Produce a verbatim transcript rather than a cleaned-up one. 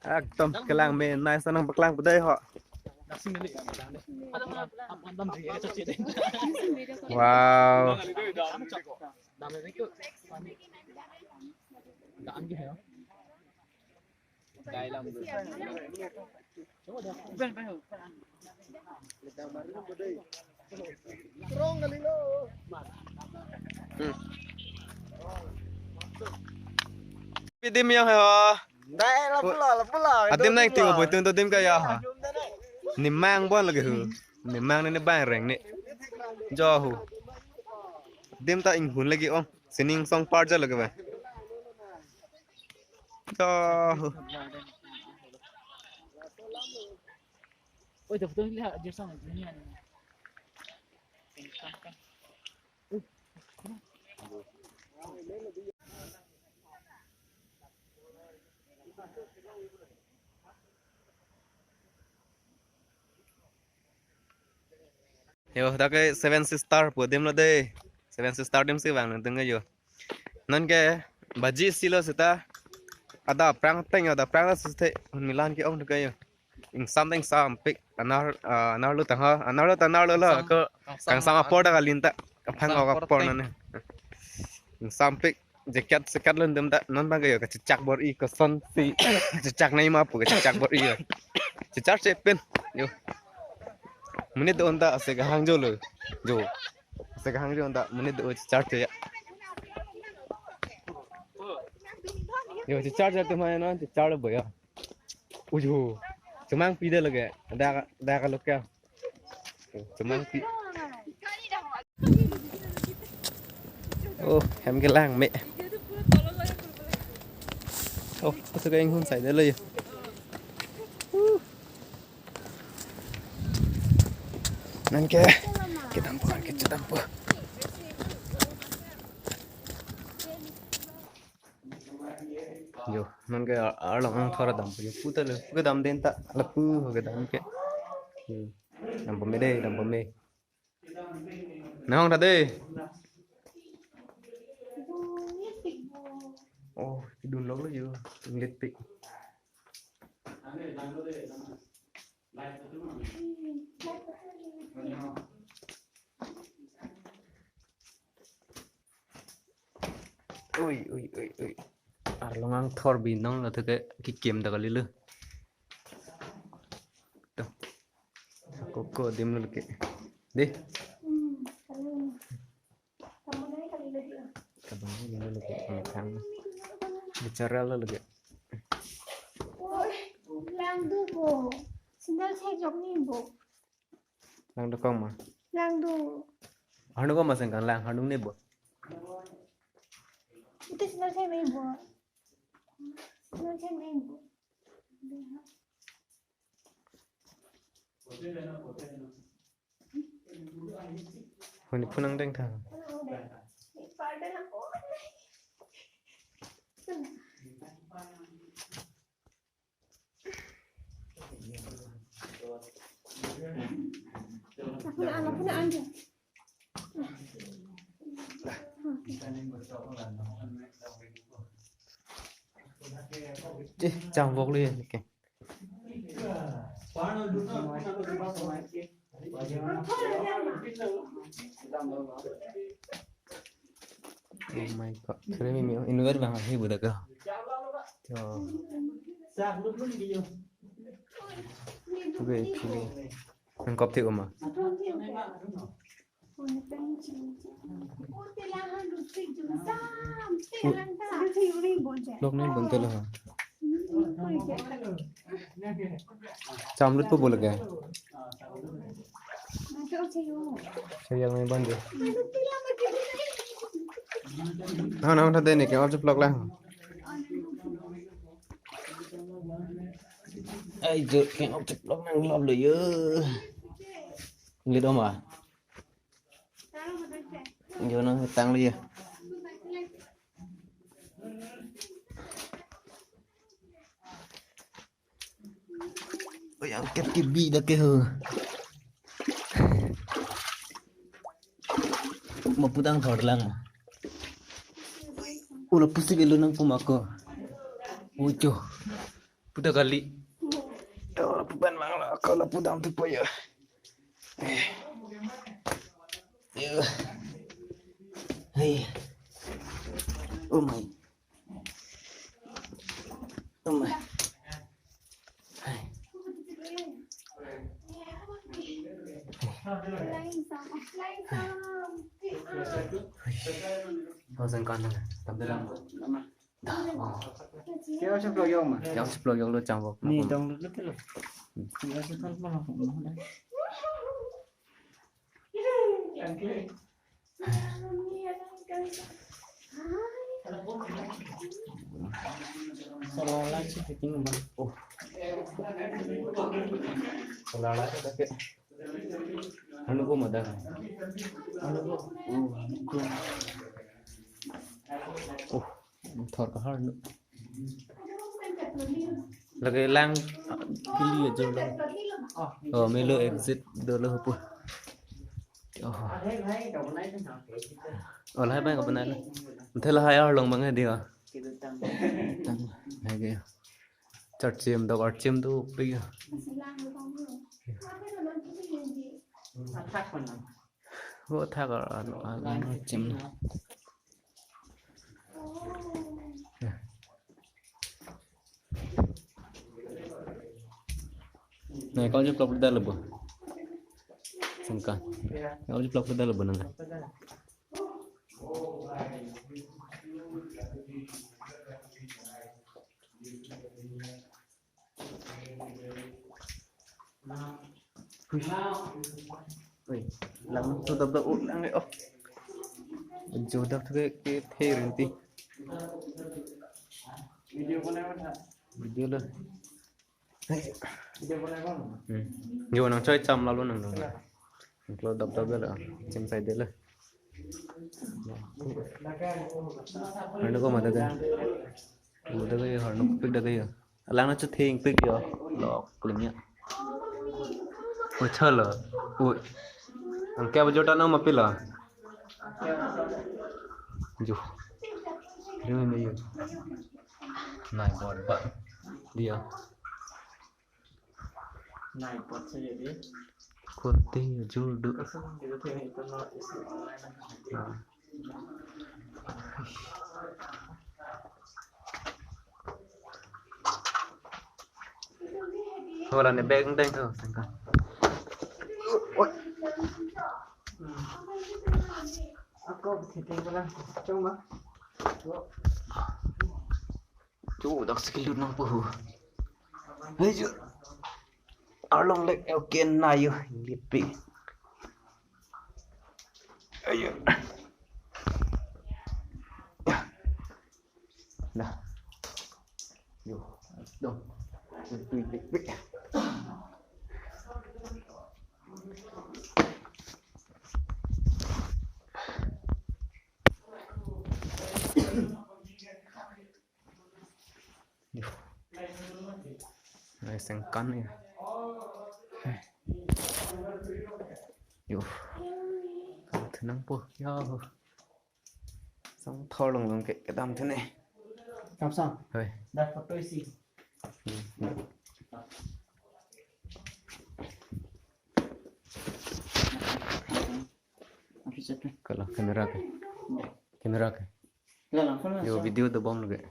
Ekdom kelang me nice nangpaklang pu dei ho. Wow. Pi adim ya ho. Dai, lapu lo, lapu lo. Adim nangting bo, tum to adim kaya ha. Nemang bon lagi hu. Nemang ne bang reng ne. Jo hu. Adim ta inghun lagi ong. Sining song par ja lagi ba. Jo hu. Oi, dah betul ni lah, dia sang dunia ni. Yo, dak ke Seven Sister pu adim lo dei. Seven Sister adim si vang nang tengah yo. Non ke baji si lo seta. Ada aphrang teng, ada aphrang la siste. Hon milan ke ong tengah yo. Ingsam teng sampik. Anar, ah, anar lo tang ha. Anar lo tang anar lo lo. Kangsam, ko kangsam kangsam apor apor dak alin ta. Kaphang kangsam ok apor apor teng nane. Ingsam pik. Jacket sekat lun dum ta non bang yo kachechak bor-i koson si. Chechak nai ma pu kachechak bor-i yo. Chechak si pen. Yo. Monit do-an ta ase kahang jo lo. Jo. Ase kahang jo-an ta monit do chechak si ya. Yo chechak si atum hai non chechak lo bo ya. Uju. Chomang pi de lage. Dak dak lo kya. Chomang pi. Oh, hem kelang me. Oh, kasu ka inghun sai de lo yo. Uh. Nang ke kedam po, nang ke kedam po. Yo, non ke ar-, arlong angthor dampo yo, pu ta lo, pu kedam den ta, lapu kedam ke. Hmm. Dampo me dei, dampo me. Nang ta dei. Oh, kedun lok lo yo, inglet pik. Oi, oi, oi, oi. Arlong angthor binong lo teke kikim dak kali lo. To. Koko adim lo ke. Dei. Kabang adim lo ke. Bicara lo ke. Oi, lang do bo. Sandal chejok ni bo. Lang dokok ma? Lang do. Hanu ko ma sengkang lang hanu ne bo. Ito sandal chejok ni bo. Sandal chejok ni bo. Huni phunang deng tha. Eh, cham vok lui ke. Oh my God. Kare mi mi inver bang hi budak ka. To. Gue phili. Nangkop thik oma. Lok ne bonte lo ha. Cham lut po bol ke. Chayang me bande. Na na udah deh nih, kayak objek vlog lah. Ai jo, kayak objek vlog nang vlog lo yo. Nggak dong ah. Jo nang tang lo yo. Oi, angket ke bi dak ke ho. Mapudang thor lang. Ula pusik elu nang puma ko. Ujo. Puda kali. Ula puban mang la ko la pudam tu poyo. Eh. Yo. Hey. Oh my. Oh my. Hey. Pasang kanan. Tampilan. Dah. Oh. Kaya siya vlog yung ma? Kaya siya vlog yung lo chang vlog. Ni dong lo lo lo. Kaya siya vlog lo. Salala si fitting ba. Oh. Salala si tapi. Ano ko mada? Ano ko? Oh, ano ko? Oh, thor kahar lo. Lake lang, ah, pili ajo lo. Oh, melo exit dolo pu. Oh. Oh, lahai bang kapanai lo. Thela hai arlong bang dia. Tang, hai ke. Charchim dok archim tu pi. Athak mana? Bo thak ar, ar, ar, ar, chim. Nai, kau je vlog dah lebo. Sengkan. Kau je vlog dah lebo nang. Ui. Ui. Lang tu dap dap, oh, lang, oh. Jo dap tu ke, ke the rinti. Video lo. Hmm. Jo nang choi cham lalo nang nang. Lo dap dap lo. Chim sai de lo. Ano ko mata de. Udah kayo, harnok pik dah kayo. Alang na chutheng pik yo. Lok, kuling ya. Oh, chalo. Oh. Ang kya bajota na mapila? Jo. Kiri me yo. Nai bot ba. Dia. Nai bot saja dia. Kote yo jur du. Kita tengok itu no isi online. Ah. Wala ne bag deng tho, sengkan. Oi. Ako, sitting ko lang. Chong ma. Chu, dak skill nang pu. Hei, chu. Arlong lek, okay, na yo, lipi. Ayo. Dah. Yo, dong. Lipi, lipi. Yo. Nai sengkan ya. Yo. Kam thu nang po. Yo. Song thor long long ke kedam thu ne. Kam sang. Hoi. Dak photo isi. Hmm. Kalau camera ke. Camera ke. Yo, video dobom lagi.